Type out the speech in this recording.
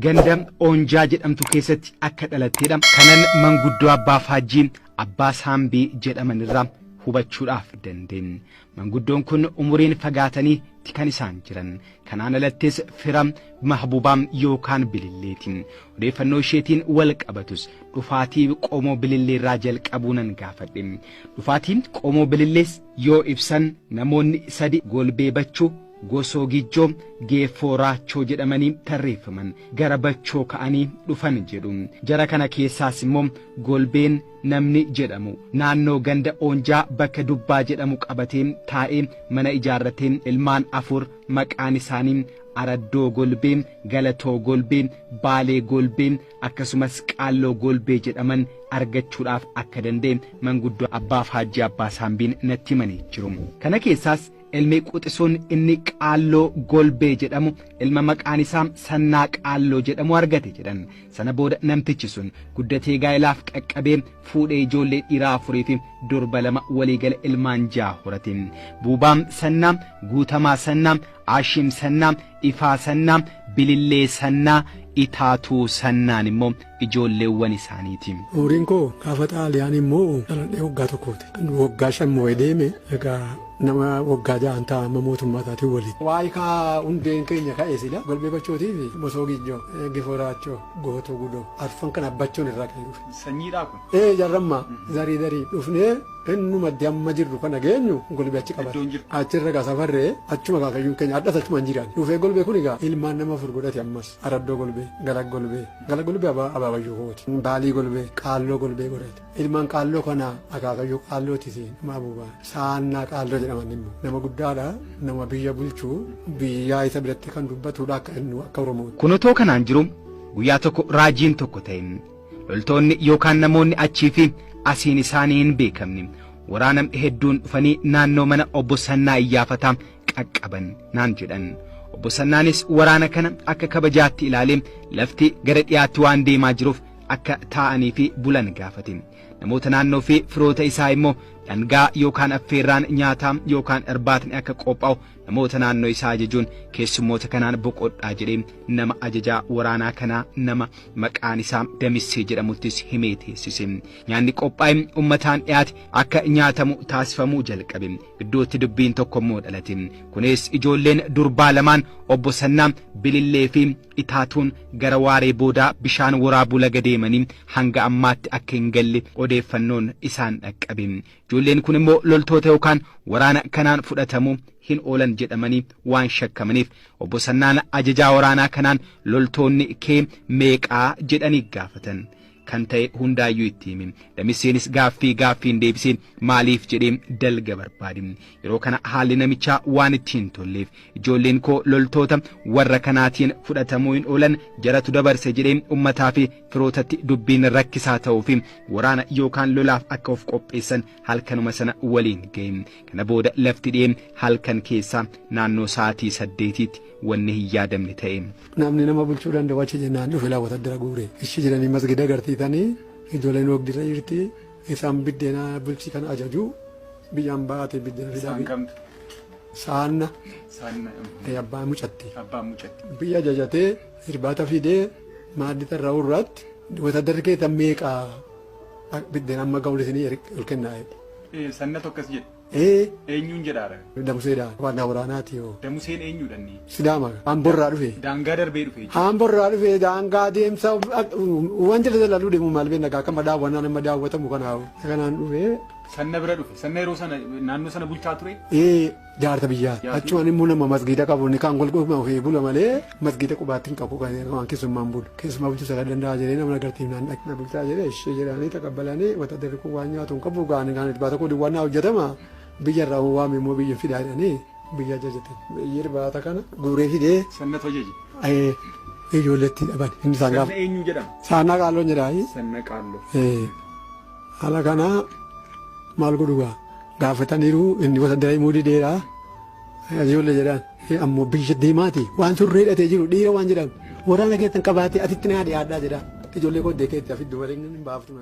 Ganda Oonjaa jedhamtu keessatti akka dhalatteedha. Kanan manguddoo Abbaa Faajjii Abbaa Saambii jedhaman irraa hubachuudhaaf dandeenye. Manguddoon kun umuriin fagaatanii ti kan isaan jiran. Kanaan alattis fira Mahbuubaa yookaan Bililleeti. Odeeffannoo isheetiin wal qabatus dhufaatii qomoo Bilillee irraa jalqabuu nan gaafadhe. Dhufaatii qomoo Bilillees yoo ibsan namoonni sadi Golbee Bachuu, Gosoo Gijjoo, Geeffoo Raachoo jedhamanii tarreeffaman gara Bachoo ka'anii dhufan jedhu. Jara kana keessaas immoo Golbeen namni jedhamu naannoo ganda Oonjaa bakka Dubbaa jedhamu qabatee taa'ee mana ijaarratee ilmaan 4 maqaan isaanii Araddoo Golbee, Galatoo Golbee, Baalee Golbee akkasumas Qaalloo Golbee jedhaman argachuudhaaf akka danda'e manguddoo Abbaa Faajjii Abbaa Saambiin natti himanii jiru. Kana keessaas Ilmi quxisuun inni Qaalloo Golbee jedhamu ilma maqaan isaa Sannaa Qaalloo jedhamu argate jedhan. Sana booda namtichi sun guddatee gaa'ilaaf qaqqabee fuudhee ijoollee dhiiraa afurii fi durba 2 waliigala ilmaan 6 horate. Buubaa Sannaa, Guutamaa Sannaa, Aashiim Sannaa, Ifaa Sannaa, Bilillee Sannaa, Itaatuu Sannaan immoo ijoolleewwan isaaniiti. Umriin koo gaafa Xaaliyaaniin moo'u dhaladhee waggaa tokkooti. Waggaa 5 moo'ee deeme egaa nama waggaa ja'an ta'a amma mootummaa isaatiin waliin. Waa'ee kaa hundeen keenya ka'e sila Golbee Bachootii fi Mosoo Gijjoo, Gifoo Raachoo, Gootoo Gudoo arfan kana Bachoon irraa ka'ee dhufe. Sanyiidhaa kun? Ee jarramma zarii zarii dhufnee Inni maddi amma jirru kana geenyu golbee achi qabate. Iddoon jirtu. Achirra egaa safarree achuma akaakayyuun keenya hadhas achuma hin jiraan. Dhufee golbee kun egaa ilmaan nama 4 godhate ammas. Araddoo golbee, Galag golbee, Galag golbee abaa abaabayyuu kooti. Baalii golbee, Qaalloo golbee godhate. Ilmaan qaalloo kana akaakayyuu qaallooti siin nama abuubaa. Saannaa qaalloo jedhaman immoo nama guddaadha nama biyya bulchu biyyaa isa biratti kan dubbatudha akka inni akka Oromootti. Kun otoo kanaan jiru guyyaa tokko raajiin tokko ta'e. Loltoonni yookaan namoonni achii fi asiin isaanii hin beekamne waraana hedduun dhufanii naannoo mana obbo Sannaa Iyyaafataa qaqqaban naan jedhan. Obbo Sannaanis waraana kana akka kabajaatti ilaalee lafti gara dhiyaatti waan deemaa jiruuf akka taa'anii fi bulan gaafate. Namoota naannoo fi firoota isaa immoo dhangaa yookaan affeerraan nyaataa yookaan irbaatni akka qophaa'u Namoota naannoo isaa ajajuun keessummoota kanaan boqodhaa jedhee nama ajajaa waraanaa kanaa nama maqaan isaa Damissee jedhamuttis himee teessise. Nyaanni qophaa'e ummataan dhiyaate akka nyaatamu taasifamuu jalqabe. Gidduutti dubbiin tokko immoo dhalate. Kunis ijoolleen durbaa lamaan obbo Sannaa, Bilillee fi Itaatuun gara waaree boodaa bishaan waraabuu laga deemanii hanga ammaatti akka hin galle odeeffannoon isaan dhaqqabe. Ijoolleen kun immoo loltoota yookaan waraana kanaan fudhatamuu hin oolan jedhamanii waan shakkamaniif obbo Sannaan ajajaa waraanaa kanaan loltoonni kee meeqaa jedhanii gaafatan. Kan ta'e hundaayyuu itti hime. Damisseenis gaaffii gaaffiin deebisee maaliif jedhee dalga barbaade. Yeroo kana haalli namichaa waan itti hin tolleef ijoolleen koo loltoota warra kanaatiin fudhatamuu hin oolan jaratu dabarse jedhee ummataa fi firootatti dubbiin rakkisaa ta'uu fi waraana yookaan lolaaf akka of qopheessan halkanuma sana waliin ga'e. Kana booda lafti dhi'ee halkan keessaa naannoo sa'aatii saddeetiitti wanni hin yaadamne ta'e. Namni nama bulchuu danda'u achi jennaan dhufe laa wataddara guure. Ishi jedhanii masgida agarsiisanii ijoolleen oogdirra jirti isaan biddeena bulchii kana ajaju biyyaan baate biddeena fidaa. Isaan kamtu? Saanna. Saanna. Abbaa mucatti. Abbaa mucatti. Biyya ajajatee irbaata fidee maaddii tarraa'uu irratti watadarri keessan meeqa biddeen amma ga'u isinii ol kennaa jedhe. Sanna tokkos jedhe. Ee. Eenyuun jedhaara? Damuseedha. Waan waraanaati yoo. Damuseen eenyuudha inni? Sidaama. Amborraa dhufe. Daangaa darbee dhufe jechuudha. Amborraa dhufe daangaa deemsa waan jala jalaluu deemu maal beekna akka daawwannaa nama daawwatamu kanaaf. Kanaan dhufe. Sanna bira dhufe. Sanna yeroo sana naannoo sana bulchaa ture? Ee. Jaarsa biyyaa. Achumaan immoo nama masgiida qabu inni kaan golgoma ofii bula malee masgiida qubaatti hin qabu kan waan keessummaan bulu. Keessumaa bulchuu sana danda'a jedhee nama agarsiifnaan dhaqna na bulchaa jedhee ishee jedhanii taqabbalanii watadarri kun waan nyaatu hin qabu gaan gaan irbaata koo duwwaan naa hojjetama biyya irraa waame immoo biyya fidaa jedhanii biyya ajajate. Biyyi irbaata kana guuree fidee. Sannatu ajaje. Ijoolleetti dhaban. Inni isaan gaafa. Sanna eenyu jedhama? Saannaa Qaalloon jedhaa. Sanna Qaalloo. Haala kana maal godhu gaa gaafataniiru inni wataddara himuu dideera ijoollee jedhaan ammoo biyya deemaati waan surree hidhatee jiru dhiira waan jedhamu waraana keessan qabaatee asitti naa dhiyaadhaa jedha ijoollee koo deekeetti afiddu malee hin baaftu.